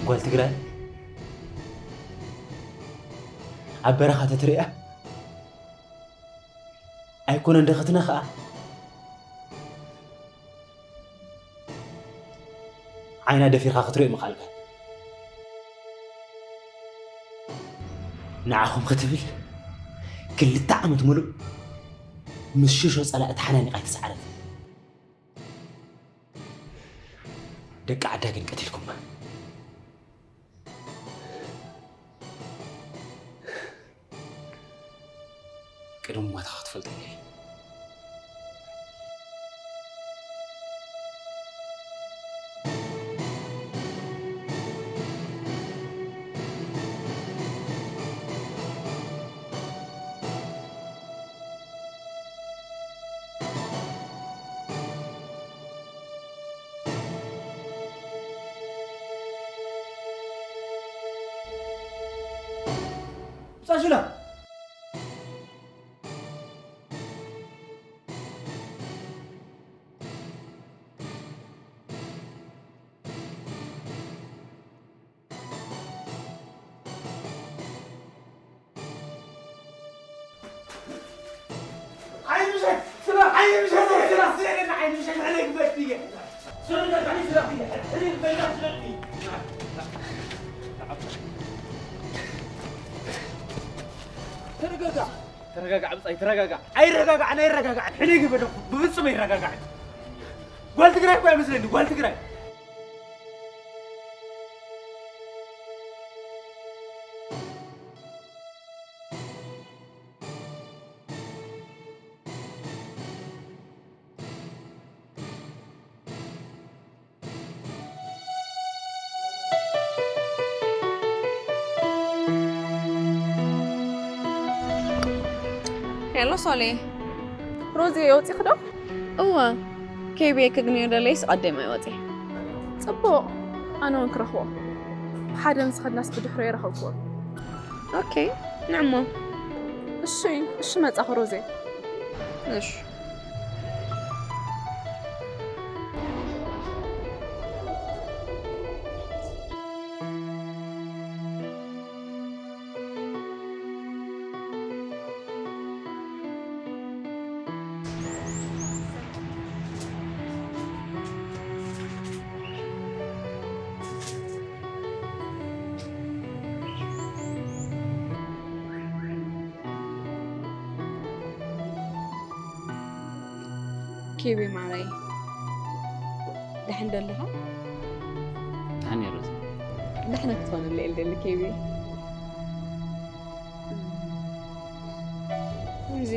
ጓል ትግራይ ኣብ በረኻ ተትሪኣ ኣይኮነን ደኸትና ኸኣ ዓይና ደፊርካ ክትሪኦ ምኽኣልካ። ንዓኹም ክትብል ክልተ ዓመት ሙሉእ ምስ ሽሾ ጸላኢ ተሓናኒቓ ኣይተሰዓረት። ደቂ ዓዳ ግን ቀቲልኩማ። ቅድሚ ሞታ ክትፈልጠኒ። ጻሽላ ተረጋጋዕ። ተረጋጋዕ ብጻይ፣ ተረጋጋዕ። ኣይረጋጋዕን፣ ኣይረጋጋዕን። ሕነ ግበዶ፣ ብፍጹም ኣይረጋጋዕን። ጓል ትግራይ እኮ ኣይመስለኒ፣ ጓል ትግራይ። ሄሎ ሶሊ። ሮዚ፣ ወፂኺ ዶ? እወ፣ ኬብየ ክግንዮ ደለይስ ቀዲመ ወፂ። ፅቡቕ፣ ኣነ እውን ክረኽቦ። ብሓደ ምስ ኸድናስ ብድሕሪኡ የረኸብክዎ። ኦኬ፣ ንዕሞ። እሺ፣ እሺ፣ መጻኹ ሮዜ። እሺ። ኬቢ ማራይ፣ ደሓን ዶ ኣለኻ? ደሓን እየ ሮዛ። ደሓን ክትኾነለይ እየ ዝደሊ ኬቢ። ከምዚ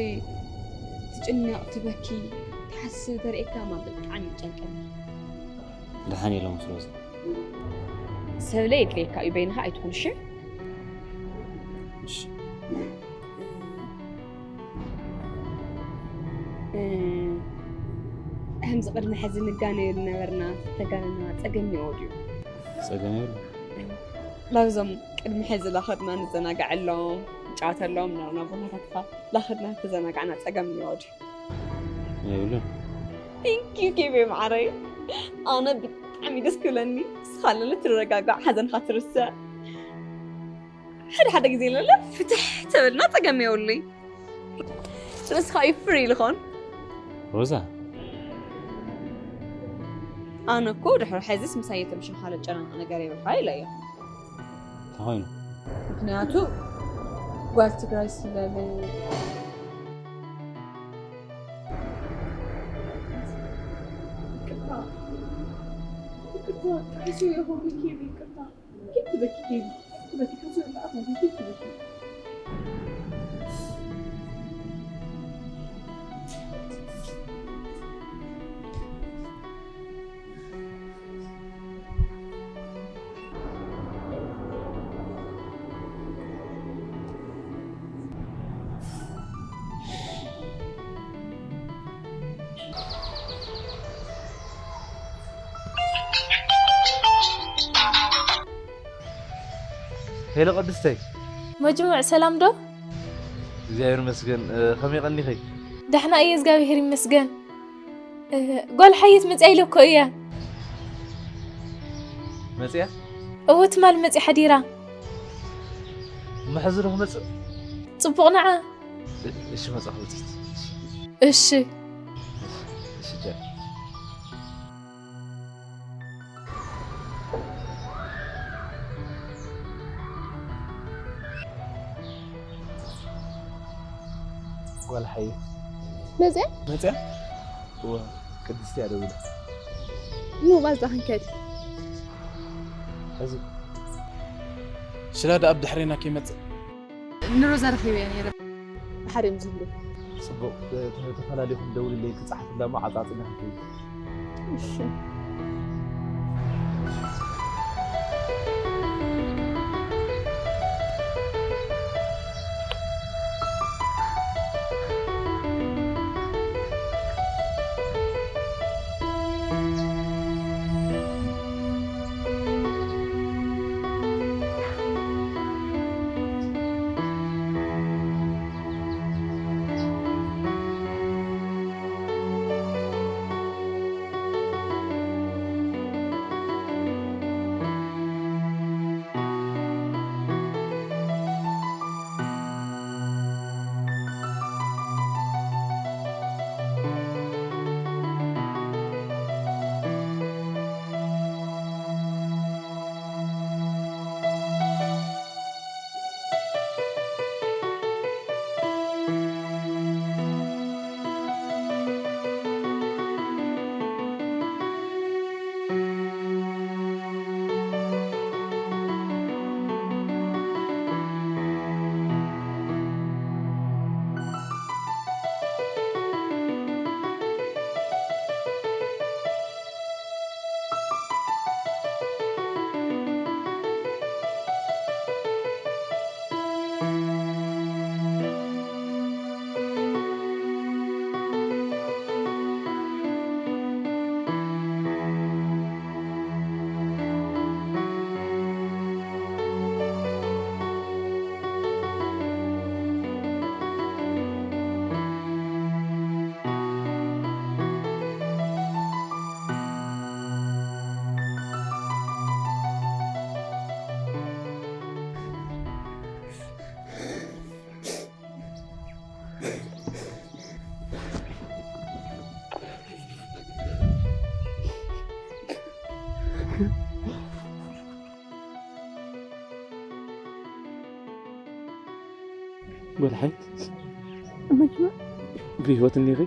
ትጭነቕ፣ ትበኪ፣ ትሓስብ ተርእየካ እማ ብጣዕሚ ይጨንቀኒ። ደሓን እየ ሎምስ ሮዛ። ሰብለ የድልየካ እዩ፣ በይንኻ ኣይትኹን እሺ? እሺ። እ፣ ከምዚ ቅድሚ ሕዚ ንጋነየሉ ነበርና፣ ተጋነና ጸገም እኒኦ ድዩ? ጸገም የብሉ። ላብዞም ቅድሚ ሕዚ ላኸድና ንዘናግዐሎም፣ ንጫወተሎም ነበርና ቦታታትካ ላኸድና ተዘናጋዕና ጸገም እኒኦ ድዩ? የብሉን። Thank you ኬቤ ማዓረይ። ኣነ ብጣዕሚ ደስ ክብለኒ ንስኻ ኣለለ ትረጋጋዕ፣ ሓዘንካ ትርስዕ። ሓደ ሓደ ግዜ ለለ ፍትሕ ተበልና ጸገም የብሉይ። ንስኻ እዩ ፍሪ ልኾን። ሮዛ። ኣነ እኮ ድሕሪ ሕዚስ ምሳይ የተምሸኻለ ጨናንቕ ነገር የብልካ ኢለ እየ። እንታይ ኮይኑ? ምክንያቱ ጓል ትግራይ ስለለ። ይቅርታ፣ ይቅርታ፣ ጥሒሱ የሆኑ ኬቢ፣ ይቅርታ። ኬብ ትበኪ ኬቢ፣ ኬብ ትበኪ፣ ከሱ የለ ኣታ፣ ኬብ ትበኪ። ሄሎ ቅድስተይ። መጅሙዕ ሰላም ዶ? እግዚኣብሔር ይመስገን። እ፣ ከመይ ቀኒኺ? ዳሕና እየ፣ እግዚኣብሔር ይመስገን። እ፣ ጓል ሓየት መፅያ ኢለ እኮ እየ። መፅያ? እወ ትማል መጺ ሓዲራ። መሐዚ ዶ ክመጽእ? ጽቡቕ ንዓ። እሺ መጻ ክመጽእ። እሺ። እሺ ጃ። ጓል ሓየ። መጽያ? መጽያ? እወ፣ ቅድስቲ እያ ደዊላ። ኑ ባዛ ክንከድ። ሕዚ። ሽላ ደኣ ኣብ ድሕሬና ከይመጽእ። ንሮዛ ረኺበያ ነይረ። ብሓደ እዮም ዝህሉ። ጽቡቕ፣ ተ-፣ ተፈላሊኹም ደውልለይ፣ ክጽሓፍላ እሞ ዓጻጺና ክንከይድ። እሺ። ጓል ሓይ፣ እመችዋ። ብህይወት እኒኺ?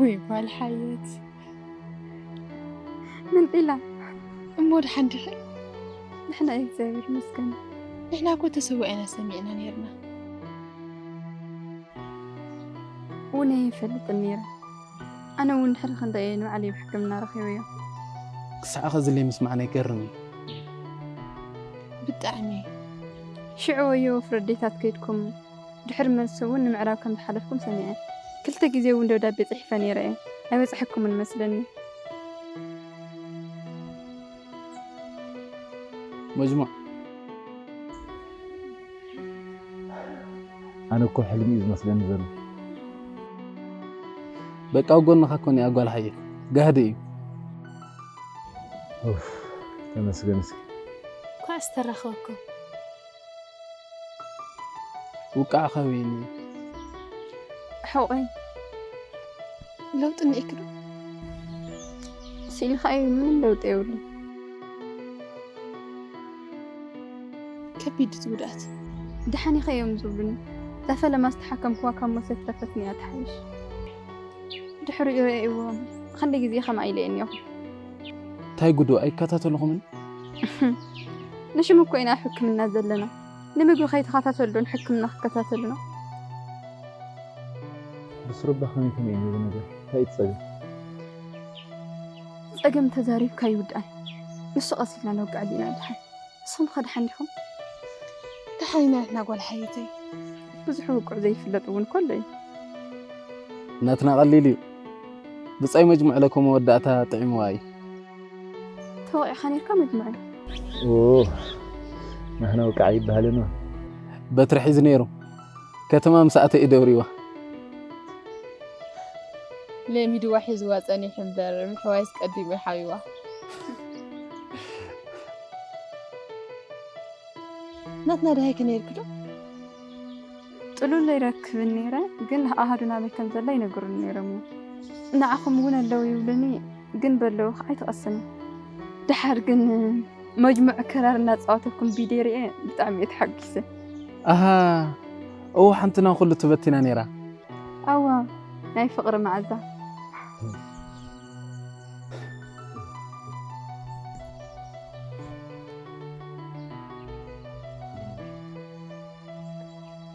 ወይ ጓል ሓየት። ምንጢላ። እሞ ደሓን ዲኺ? ንሕና እግዚኣብሔር ይመስገን። ንሕና እኮ ተሰዊእና ሰሚዕና ነይርና። እውን ኣይፈልጥን ነይረ። ኣነ እውን ድሕሪ ክንደይ እየ ንባዕለይ ብሕክምና ረኺበዮ። ክሳዕ ኸዚ ዘይምስማዕና ይገርም እዩ። ብጣዕሚ። ሽዑ ወዮ ወፍሪ ኣዴታት ከይድኩም፣ ድሕሪ መልሲ እውን ንምዕራብ ከም ዝሓለፍኩም ሰሚዐ። ክልተ ግዜ እውን ደብዳቤ ጽሒፈ ነይረ እየ። ኣይበጻሕኩምን መስለኒ። መጅሙዕ። ኣነ እኮ ሕልሚ እዩ ዝመስለኒ ዘሎ። በቃ ኣብ ጎንኻ እኮ እኒኣ ጓል ሓየት። ጋህዲ እዩ። ኡፍ፣ ተመስገን እስኪ። እኳ ኣስተረኸብኩም። ውቃዕ ከበይኒ። ሕቆይ። ለውጢ እኒኤኪ ዶ? ስኢልካ እዩ፣ ምንም ለውጢ የብሉን። ከቢድ እቲ ጉድኣት። ደሓን ኢኻ እዮም ዝብሉኒ። እዛ ፈለማ ዝተሓከምክዋ ካብ ሞት ዘይተረፈትኒ እያ ትሓይሽ። ድሕሪኡ ርእይዎም ክንደይ ግዜ ከምኣ ኢለ እየ እኒኦኹ። እንታይ ጉዱ ኣይከታተልኹምን? ንሽም እኮ ኢና ኣብ ሕክምና ዘለና። ንምግቢ ከይተኸታተሉ ዶ ንሕክምና ክከታተሉና? ብስሩባ ከመይ ከመይ እዩ እዚ ነገር? እንታይ እዩ እቲ ጸገም? ጸገም ተዛሪብካ ይውዳእ። ንሱ ቀስ ኢልና ነውግዐሉ ኢና ድሓን። ንስኹም ከ ደሓን ዲኹም? ደሓን ኢና ንሕና ጓል ሓየተይ። ብዙሕ ውቁዕ ዘይፍለጥ እውን ከሎ እዩ። ናትና ቀሊል እዩ። ብጻይ መጅሙዕ ለኮ መወዳእታ ጥዒምዋ እዩ። ተወቒዕካ ነርካ መጅሙዕ። ኦ፣ ናህና ውቃዕ ይበሃልን። በትሪ ሒዙ ነይሩ። ከተማ ምስ ኣተ እዩ ደብሪዋ። ለሚድዋ ሒዝዋ ጸኒሑ እምበር፣ ምሕዋይስ ቀዲሙ እዩ ሓቢዋ። ናትና ደሃይ ከ ነይርኪ ዶ? ጥሉል ኣይረክብን ነይረ፣ ግን ኣሃዱ ናበይ ከም ዘላ ይነግሩኒ ነይሮም እዮም። ንዓኹም እውን ኣለዉ ይብሉኒ፣ ግን በለዉ ከዓ ኣይትቐስኒ። ደሓር ግን መጅሙዕ ክራር እናጻወተኩም ቪድዮ ርኤ ብጣዕሚ እየ ተሓጒሰ። ኣሃ፣ እዎ ሓንትና ኩሉ ትበቲና ነይራ። ኣዋ፣ ናይ ፍቕሪ መዓዛ።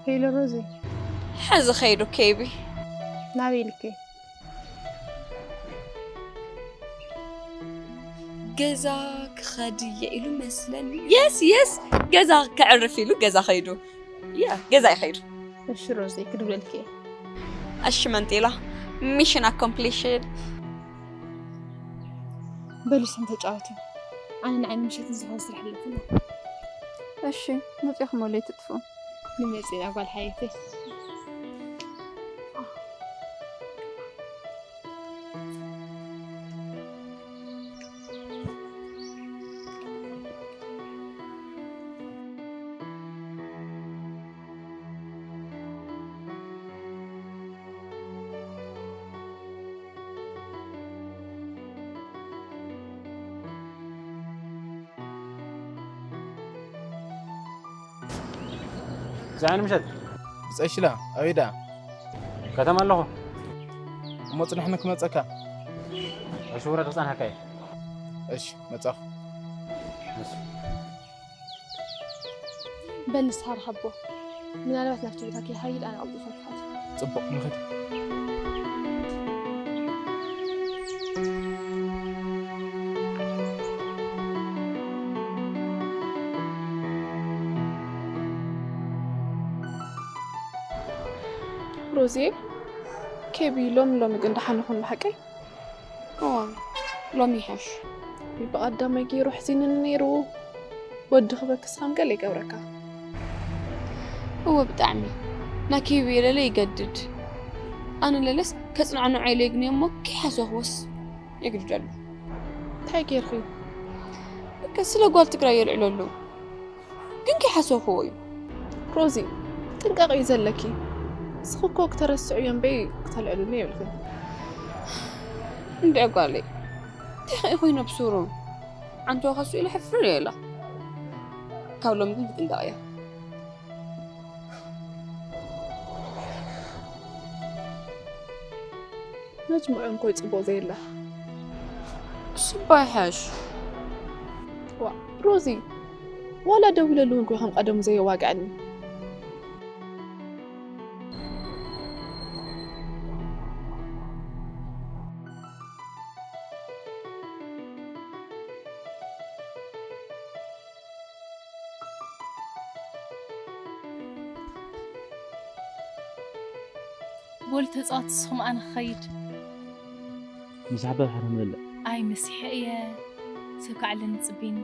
ሄሎ ሮዚ። ሕዚ ኸይዱ ኬቢ። ናበይ ኢልኪ? ገዛ ክኸድ እየ ኢሉ መስለኒ። የስ፣ የስ፣ ገዛ ከዕርፍ ኢሉ ገዛ ኸይዱ። ያ፣ ገዛ ይኸይዱ። እሺ ሮዚ፣ ክድውለልኪ እየ። እሺ መንጤላ፣ ሚሽን ኣኮምፕሊሽድ። በሉ ሰም ተጫወቱ። ኣነ ንዓይ ንምሸት ዝኾን ስራሕ ኣለኩና። እሺ፣ መጺኹም ወለይ ትጥፍኡ። ንመጺና ጓል ሓየተይ። ብጻዕኒ ምሸት። ብጻይ ሽላ፣ ኣበይ ደኣ? ከተማ ኣለኹ። እሞ ጽንሕኒ ክመጸካ። እሺ፣ ውረድ፣ ክጸንሐካ እየ። እሺ፣ መጻኹ። እሺ። በል ንስኻ ርኸቦ። ምናልባት ናብቲ ቦታ ከይሃይል ኣነ ቀልጢፈ ክኸድ። ጽቡቕ፣ ንኸድ። ሮዜ፣ ኬቢ፣ ሎሚ ሎሚ ግን ደሓን ይኹን ብሓቀይ? እዋ፣ ሎሚ ይሓሽ። ብቐዳማይ ገይሩ ኣሕዚኑኒ ነይሩ። ወዲ ክበክስ ከም ገለ ይገብረካ። እወ፣ ብጣዕሚ። ናኪ ብየለለ ይገድድ። ኣነ ለለስ ከጽናዕንዖ ኢለ ይግንዮ እሞ ከይሓሰኽዎስ የግድደሉ። እንታይ ገይርኺ? በቃ ስለ ጓል ትግራይ የልዕለሉ። ግን ከይሓሰኽዎ እዩ። ሮዚ፣ ጥንቃቕ እዩ ዘለኪ። ንስኺ እኮ ክተረስዕዮ እምበይ ክተልዕልሉ የብልክን። እንድዒ ጓለይ፣ እንታይ ኸ ኮይኑ ብሱሩ? ዓንቶ ከሱ ኢለ ሕፍር ኢላ። ካብ ሎሚ ግን ክጥንቀቕ እያ። መጅሙዕ እንኮይ ጽቡቕ ዘየላ። እሱ እባ ይሓሽ። ዋ፣ ሮዚ፣ ዋላ ደዊለሉ እንኮይ ከም ቀደሙ ዘየዋግዐኒ። በሉ ተጻወቱ፣ ንስኹም ኣነ ክኸይድ። ምስ ሓባብ ሓደ ንበልዕ። ኣይ፣ መሲሐ እየ። ሰብ ክዓለኒ ጽቢኒ።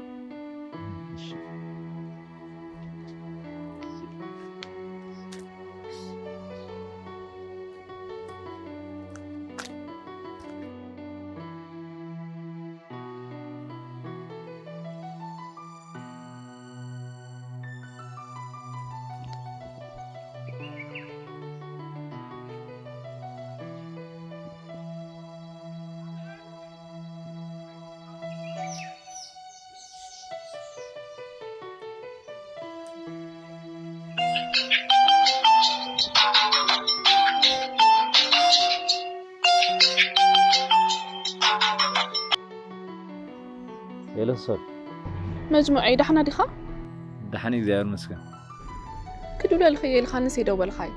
ሄሎ ሰብ። መጅሙዐይ፣ ዳሕና ዲኻ? ደሓን፣ እግዚኣብሔር ይመስገን። ክድውለልኺ እየ ኢልካንስ ኣይደወልካይ?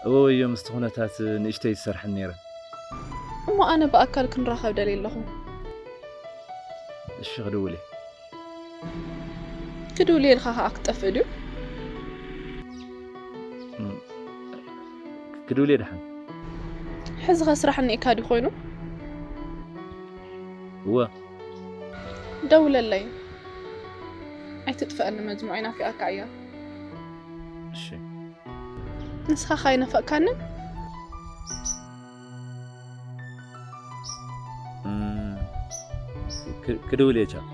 እወ፣ ወዮ፣ ምስቲ ኩነታት ንእሽተይ ዝሰርሐን ነይረ። እሞ ኣነ ብኣካል ክንራኸብ ደልየ ኣለኹ። እሺ፣ ክድውል እየ። ክድውል እየ ኢልካ ከኣ ክጠፍእ ድዩ? እም፣ ክድውል እየ ደሓን። ሕዚ ኸ ስራሕ እኒኤካ ድዩ ኮይኑ? እወ። ደውለለይ። ኣይትጥፍኣኒ መጅሙዐይ፣ ናፊቓካ እየ። እሺ። ንስኻ ከ ኣይናፈቕካንን? እም፣ ክ-፣ ክድውል እየ፣ ቻው።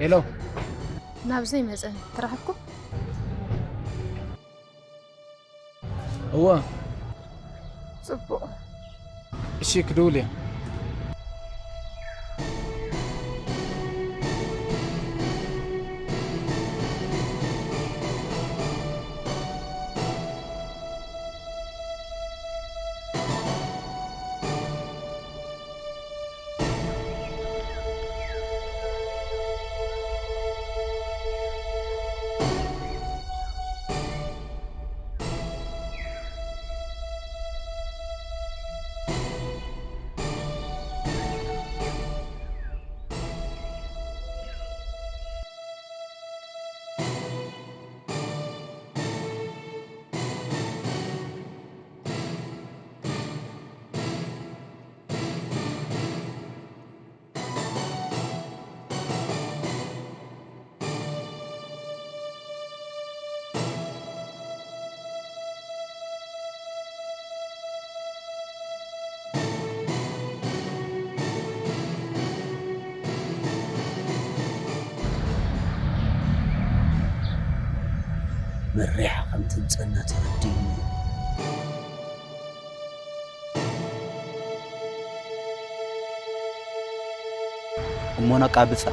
ሄሎ። ናብዘይ መፀን ትረኽብኩ? እወ። ፅቡቕ። እሺ፣ ክድውል እየ። መሪሓ ከም ትምፀና ተረዲእኒ። እሞ ነቃብፃ።